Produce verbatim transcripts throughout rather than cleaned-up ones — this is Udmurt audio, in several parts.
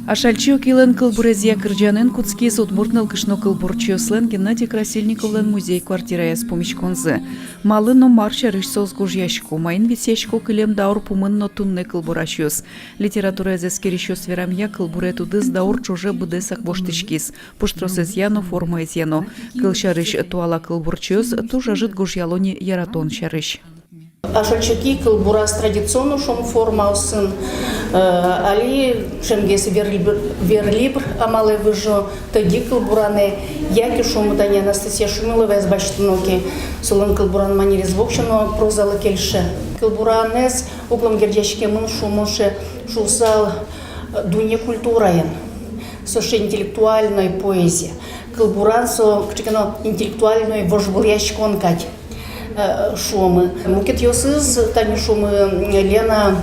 Ашальчи Окилэн кылбурезъя кырӟанэн кутскиз удмурт нылкышно кылбурчиослэн Геннадий Красильниковлэн музей-квартираяз пумиськонзы. Малы но мар сярысь соос гожъясько, маин висъясько кылем даур пумын но туннэ кылбурасьёс? Литератураез эскерисьёс верамъя, кылбурет удыс даур ӵоже быдэсак воштӥськиз: пуштросэзъя но, формаезъя но. Кылсярысь, туала кылбурчиос туж ӧжыт гожъяло ни яратон сярысь. Ашальчи Оки кылбураз традиционно, шуом, формаосын, э, али ӵемгес верлибр, верлибр амалэ выжо, тӧдьы кылбуранэ, яке, шуом, тани Анастасия Шумиловаез басьтоно ке, солэн кылбуран манерез воксё но прозалы кельше. Кылбуранэз огъя герӟаськемын, шуом, сыӵе, шуысал, э, дунне культураен, сыӵе интеллектуальной поэзия. Кылбуран со кыӵе ке но интеллектуальной вожвылъяськон кадь, э, шуомы. Мукетъёсыз, тани, шуомы, Лена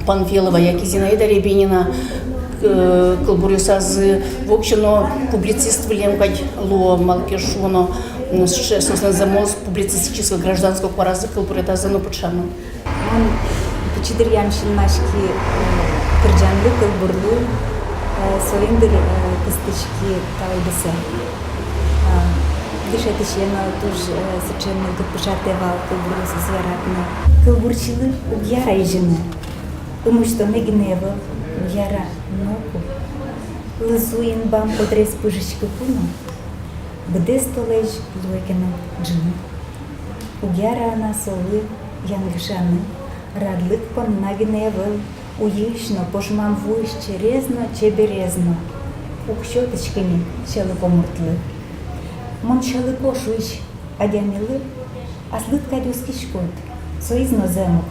Панфилова яке Зинаида Рябинина, э, кылбуръёсазы воксё но публицист вылэм кадь луо, малы ке шуоно, м, сыӵе соослэн зэмос публицистической, гражданской куаразы, кылбуретазы но пыӵамын. Мон пичи дыръям синмаськи, э, кырӟанлы, кылбурлы, э, соин дыр, э, кыстӥськи та удысэ. А, дышетӥсе но туж, э, сыӵе мылкыд пыӵатэ вал кылбуръёсыз яратыны. Кылбурчилы уг яра изьыны, ымусьтыны гинэ ӧвӧл, уг яра ноку. Лызу инбам котрес пыжиськыку но, быдэс толэзь луэ ке но ӝыны. Уг яра на солы янгышаны, радлык понна гинэ ӧвӧл, уйысь но, пожмам вуысь через но, чеберез но. Уг сётӥськы ни сьӧлыко муртлы. Мон сьӧлыко шуись адямилы аслыд кадь оскиськод, соиз но зэм ук.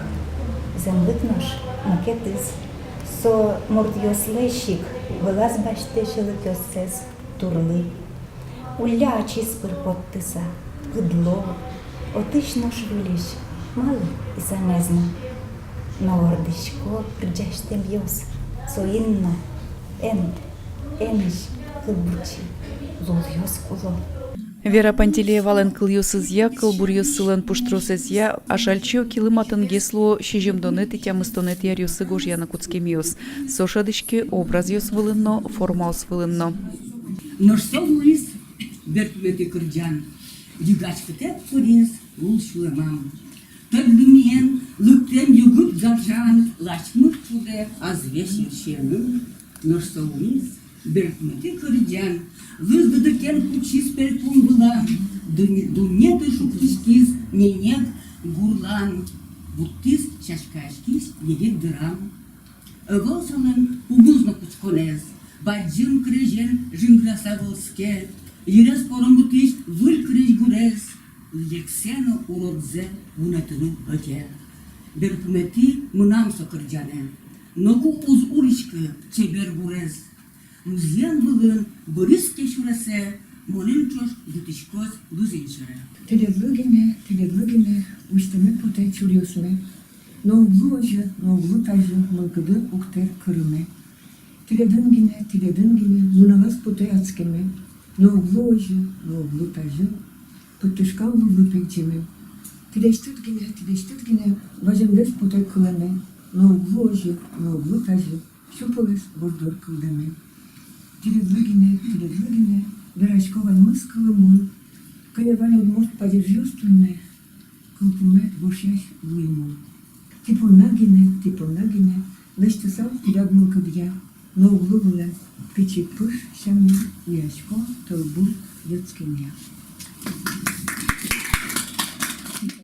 Зэмлык нош мукетыз. Со муртъёслэсь ик вылаз басьтэ сьӧлыкъёссэс турлы. Улля ачиз пыр поттыса, пыдло, отысь нош выльысь малы исамез но. Но вордӥсько кырӟасьтэмъёс, соин но эн, энысь кылбурчи лулъёс куло. Вера Пантелеевалэн кылъёсызъя, кылбуръёсызлэн пуштросэзъя Ашальчи Окилы матынгес луо сизьымдонэтӥ-тямыстонэтӥ аръёсы гожъяны кутскемъёс. Со шӧдӥське образъёс вылын но, формаос вылын но. Нош со луиз берпуметӥ кырӟан, йыгаськытэк куриз лул сюлэмам. Тӧд лымыен лыктэм югыт гажан лачмыт шудэ азвесь йырсиеным. Нош со луиз берпуметӥ кырӟан, лыз дыдыкен кутскиз пельпум вылам, дунне, дуннетӥ шуктӥськиз ненег гурлам, вуттӥз сяськаяськись егит дырам. Ӧвӧл солэн пумыз но кутсконэз, бадӟым крезен жингыраса вӧлске, йырез поромытӥсь выль крезьгурез, лексэ но уродзэ вунэтыны ӧте. Берпуметӥ мынам со кырӟанэ, ноку уз уриськы чебер гурез. Музъем вылын быриз ке сюресэ, монэн ӵош ӝутӥськоз лызэн сьӧры. Тӥледлы гинэ, тӥледлы гинэ усьтыны потэ чуръёсме. Но уг лу озьы, но уг лу тазьы, мылкыды уг тыр кырыме. Тӥледын гинэ, тӥледын гинэ нуналаз потэ адскеме. Но уг лу озьы, но уг лу тазьы, пыдтышкам лулы пегӟеме. Тӥлесьтыд гинэ, тӥлесьтыд гинэ ваземдэс потэ кылэме. Но уг лу озьы, но уг лу тазьы, сю полэс борддор кылдэме. Тӥледлы гинэ, тӥледлы гинэ верасько ваньмыз кылымон. Кӧня вань удмурт падежъёс туннэ кылпумэ вошъясь луимон. Тӥ понна гинэ, тӥ понна гинэ лэсьтысал тӥляд мылкыдъя но уг лу вылэм. Пичи пыж сямен уясько тылбур йӧтскемъя.